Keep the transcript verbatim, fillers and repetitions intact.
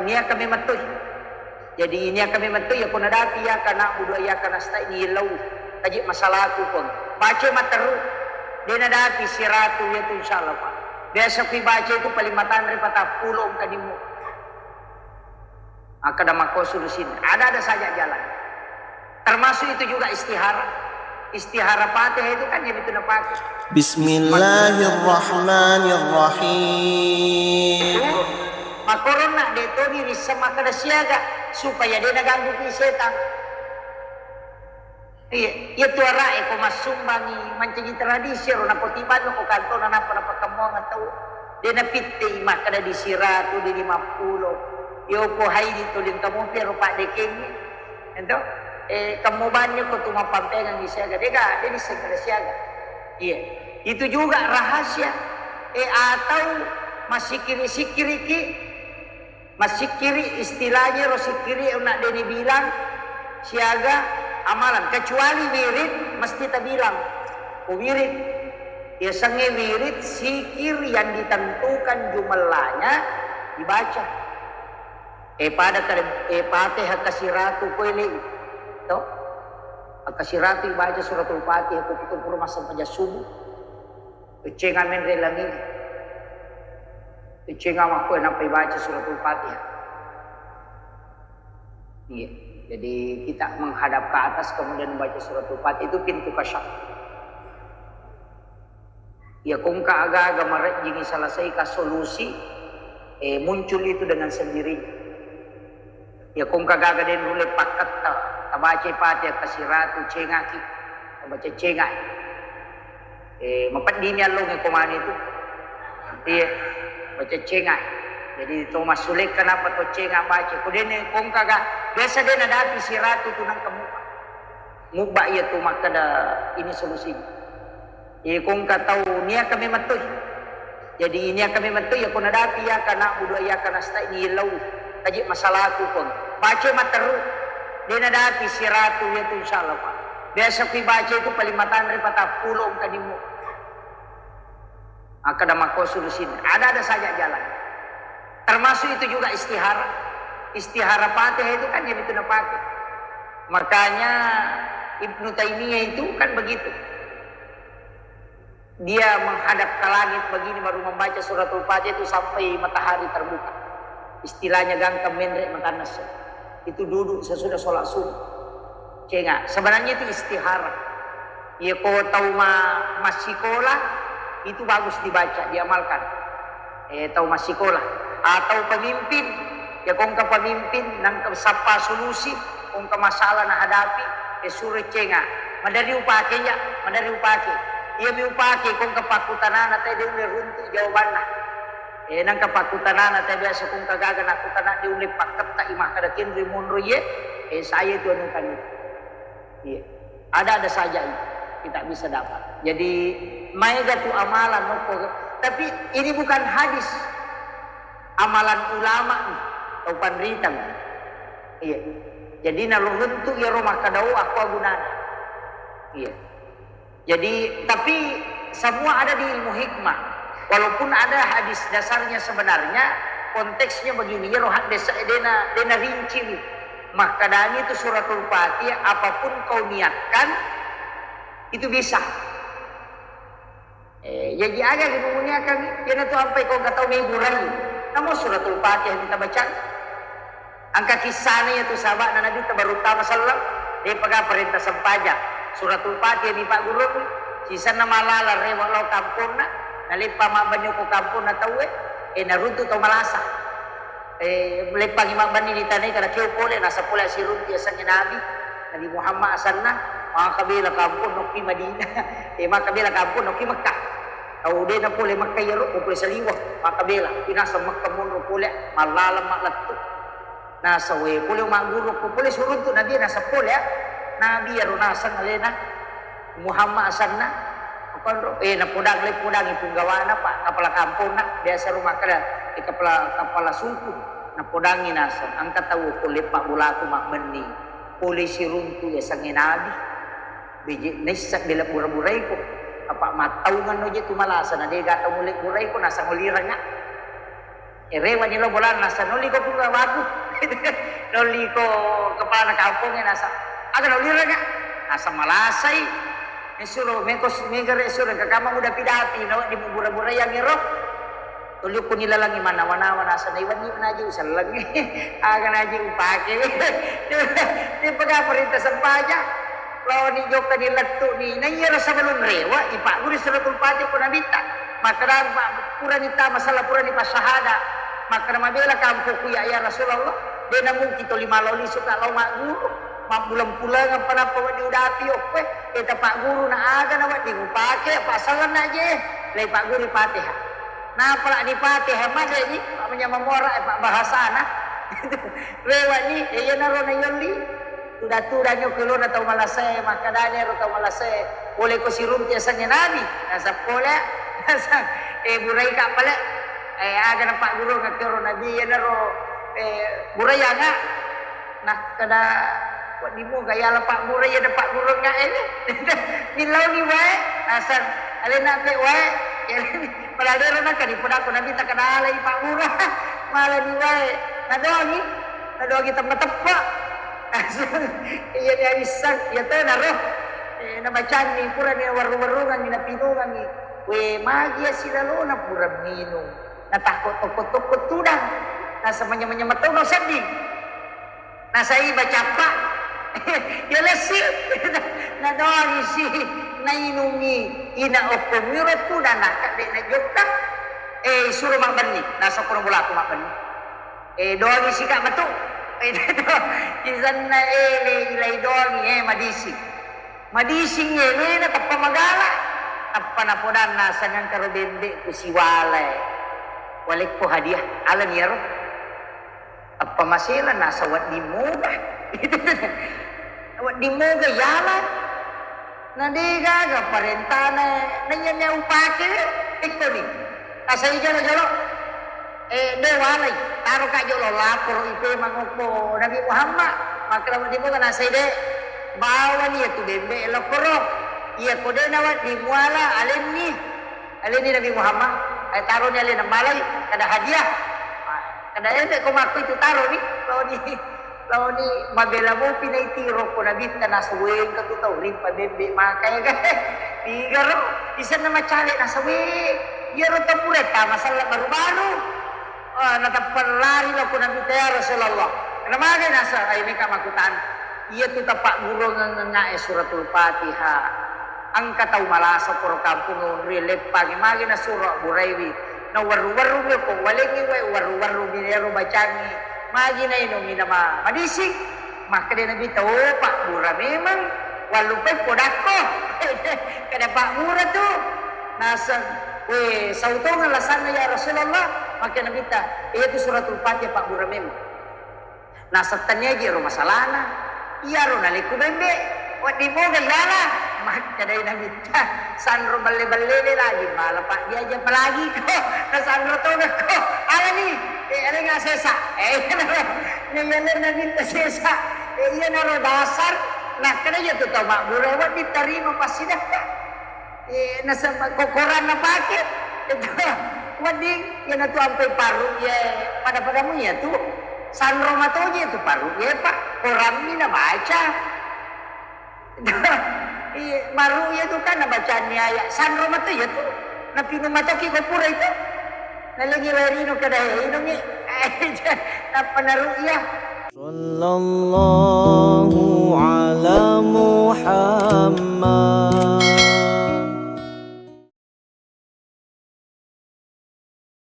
Niaka memang toi. Jadi niaka memang toi, ya ko nadapi ya kana budu ya kana stai ni lau. Kaji masalaku kon. Baca materru. Dia nadapi siratu ya tu insyaallah Pak. Biasa kui baca itu paling matanre patappulo engka dimu. Maka ada makko solusin. Ada-ada saja jalan. Termasuk itu juga istihara. Istihara Fatihah itu kan jadi itu napake. Bismillahirrahmanirrahim. Itu, makoronna de toni rissa makkeda siaga supaya de naganggu ki setan. Iya, iya tu ara'e ko massumbangi mancaji tradisi ro nako tibanno ko kantona nappa napakkammoang tau. De napittei makkeda di siratu di lima pulo. Yo ko haidi tuli engka mopi ro paddekengnge. Ento, eh, kammo banni ko tu mappampengang di siaga, dega, de disseng kada siaga. Iya. Itu juga rahasia. Eh, atau masikiri-sikiriki, masikiri istilahnya ro sikiri nak de dibilang siaga amalan. Kecuali wirid mesti tabilang. Ko wirid, ya sange wirid sikir yang ditentukan jumlahnya dibaca. Eh, pada kada, eh, Fatihah kasiratu koe lei. To? Kasiratu ibaca suratul Fatihah ko kutu pura massempajang subuh. Uccenga menre langi. Uccenga makko nappa ibaca suratul Fatihah. Iya. Jadi kita menghadap ke atas kemudian membaca suratul Fatihah itu pintu kasyaf. Ya kongka aga-aga marejjingi selesaikan solusi, eh, muncul itu dengan sendirinya. Ya kongka gaga den nulle pakketta, tabaca Fatihah kasiratu cengaki, tabaca cengai. Eh, mapeddimi allonge komani itu. Iya, baca cengai. Jadi to massulekka napa to cenga baca. Ko dene kongka ga, biasa de nadapi siratu tu nangka muka. Mubba iya tu makkeda ini solusinya. Iya kongka tau niaka memang toi. Jadi niaka memang toi, ya ko nadapi ya kana budu ya kana stai ni lau. Kaji masalaku kon. Baca materru. De nadapi siratu ya tu insyaallah Pak. Biasa kui baca itu paling matanre patappulo engka dimu. Maka ada makko solusin. Ada-ada saja jalan. Termasuk itu juga istihara. Istihara Fatihah itu kan jadi itu napake. Makanya Ibnu Taimiyah itu kan begitu. Dia menghadap ke langit begini baru membaca suratul Fatihah itu sampai matahari terbuka. Istilahnya gangka menre matanna esso. Itu duduk sesudah sholat subuh. Cenga. Sebenarnya itu istihara. Iya ko tau ma-, massikola itu bagus dibaca, diamalkan. Eh, tau massikola atau pemimpin, ya kongka pemimpin nangka sappa solusi, kongka masalah nahadapi, eh, suro cenga. Madari upake ya, madari upake. Iya mi upake kongka pakkutanana te de ulle runtu jawabanna. Eh, nangka pakkutanana te biasa kongka gaga nakkutana de ulle pakketta i makkeda kenri monro ye, eh, saya itu anu kan itu. Iya. Ada-ada saja itu kita bisa dapat. Jadi maega tu amalan nokko. Tapi ini bukan hadis. Amalan ulama nih, tau panritang. Iya. Jadi naluruntu iyaro makkadao aku agunana. Iya. Jadi tapi semua ada di ilmu hikmah. Walaupun ada hadis dasarnya sebenarnya, konteksnya begini, iyaro hadis dena, dena rinci nih. Makkadangi itu suratul Fatihah, apapun kau niatkan, itu bisa. Eh, jaji aga gitu muniakan, yana tu ampai kau katau mai burai. Namo suratul Fatihah kita baca. Angka kissana ya tu sahabatna Nabi ta baru tama sallam, de paga perintah sempaja. Suratul Fatihah di Pak Guru, sisanna malala rewa lao kamponna, naleppa mabbanyo ko kamponna tauwe, eh, naruntu tau malasa. Eh, leppangi mabbanni di tanai, kada keo pole, nasa pole siruntu yasengnge Nabi, Nabi Muhammad asanna, maka bela kampong nokki Madinah, eh, maka bela kampong nokki Mekkah. Tau de na pole Mekkah iyaro, ko pole saliweng, maka bela, pinaseng Mekkah monro pole, mallalang mallettu. Nasa we, pole magguru, ko pole suruntu Nabi, nasa pole, ya. Nabi iyaro naseng alena. Muhammad asanna, makonro, eh, napodang, le podangi punggawana, Pak, kepala kampongna, biasa rumah kada, eh, kepala, kepala suku, napodangi naseng, angka tau ko leppa bolaku mabbenni, pole siruntu yasengnge Nabi, beje naissa bela bura-buraiko, apa mattaungan no je tu malasa, na dega tau mulle buraiko, naseng olirangnga. Erewa ni lo bolana, nasa nolli ko pura waku. Nolli ko kepala kampongnge, nasa aga nolli rega? Nasa malasai. Mesuro meko, megare suro ke kamang udah pidapi, no, di mubura-burayang ero. Tuli kuni lalangi manawa-nawa, nasa naiwanni naji usallangi. Aga naji upake. Dia pegang perintah sempaja. Laoni jokka ni lettu ni. Nah, iya rasa belum rewa, ipagguru suratul Fatihah ko Nabitta. Makkeda, purani ta masalah, purani passahada. Makkeda, mabela kampokku ya, ya Rasulullah. De namungkin toli maloli suka lao magguru. Mabbulang-pulangeng pa nappa wedding udapi okkoe. Eta pagguru na aga na wedding upake, passaleng na je. Lai pagguru Fatihah. Napala ni Fatihah made ni, pak manyamang mora, pak bahasana. Rewa ni, e, iyanaro na yolli. Tuda-tudangngi okko lona tau malasae, makkedani ero tau malasae, "Pole ko sirunti asengnge Nabi?" Naseng, "Pole." Naseng, "Eh, buraika pale, eh, aga napaggurungekko ero Nabi iyanaro, eh, burayanga?" Nakkeda, "Wedding muga yala pabburayya napaggurungeng ene." Millauni wae, naseng, "Alena pe wae." Padahal ero nakkeda, "Podakko Nabi takkeda alai pabbura." Malani wae, nadoangi, nadoangi temma-temma. Iya, ni awissang, iya tona ro. Eh, nabacanni, purani nawerru-werrungangi, napinungangi. We, magi ya silalona pura minung. Natakko tokko-tokko tudang. Nasa manyameng-nyameng tau no sedding. Nasaiba cappa. Ya lessi. Nadoangi si, nainungi. Ina okko miro tudang, nakka de najokka. Eh, suro mabbenni. Nasa okko bolaku mabbenni. Eh, doangi sika matu. Eh, isanna ele ilai doangi, eh, madising. Madising elena tappa magala. Tappa napodanna sangangkaro bembe'ku siwalae. Walekko hadiah. Alani ero. Tappa masela nasa wedding muga. Wedding muga yala. Na de gaga parentana, na iya mea upake, ikkoni. Nasai jolo-jolo. Eh, de walai, taro ka jolo laporo ipe mangokko Nabi Muhammad. Makkeda wedding muga nasai de. Bawani iya tu bembe lokoro. Iya ko de na wedding muala alenni. Alenni Nabi Muhammad, eh, taroni alena malai, kada hadiah. Kada ente ko makko itu taroni, laoni, laoni mabela mopi na itiro ko Nabitta nasuwengka tu tau rimpa bebbe maka ya kan. Igaro, isenna macale nasawe, iyaro tapuretta masalla baru-baru. Ah, natappa lari lo ko Nabitta, "Ya Rasulullah, kenapa magai nasa?" Ai meka makutana. Iya tu tapaggurungeng ngae suratul Fatihah. Engka tau malasa poro kampung onri leppangi magi nasuro buraiwi. Na werru-werru mi ko walengi wae werru-werru mi ero bacangi. Magi nainungi nama madising. Makkeda Nabi tau pabbura memang wallupai podakko. Kada pabbura tu. Naseng, we, sautongeng lasanna ya Rasulullah. Makkeda Nabi ta, iya tu suratul Fatihah pabbura memang. Nasettanniaji ro masalana. Iyaro nalekku bembe, wedding moga yala. Makkedai Nabitta, sanro belle-bellele lagi, mala paddiaja apalagi ko. Nasanro toga ko. Alani, eh, alenga sesa. Eh, iyanaro, iyanaro Nabitta sesa. Eh, iyanaro dasar. Nakkeda iya tu tau mabbura wedding tarima passidakka. Eh, nasaba ko-, koran napake. Itu wedding, iyanatu ampai paru, iye, pada-padamu iya tu. Sanro matoje tu paru, iye, Pak. Korammi nabaca. Iye, maru iya tu kan nabacanni ayat. Sanro mato iya tu. Napinung matoki ko pura itu. Nalengi wae rino kada he inungi. Nappa naru iya. Sallallahu alaihi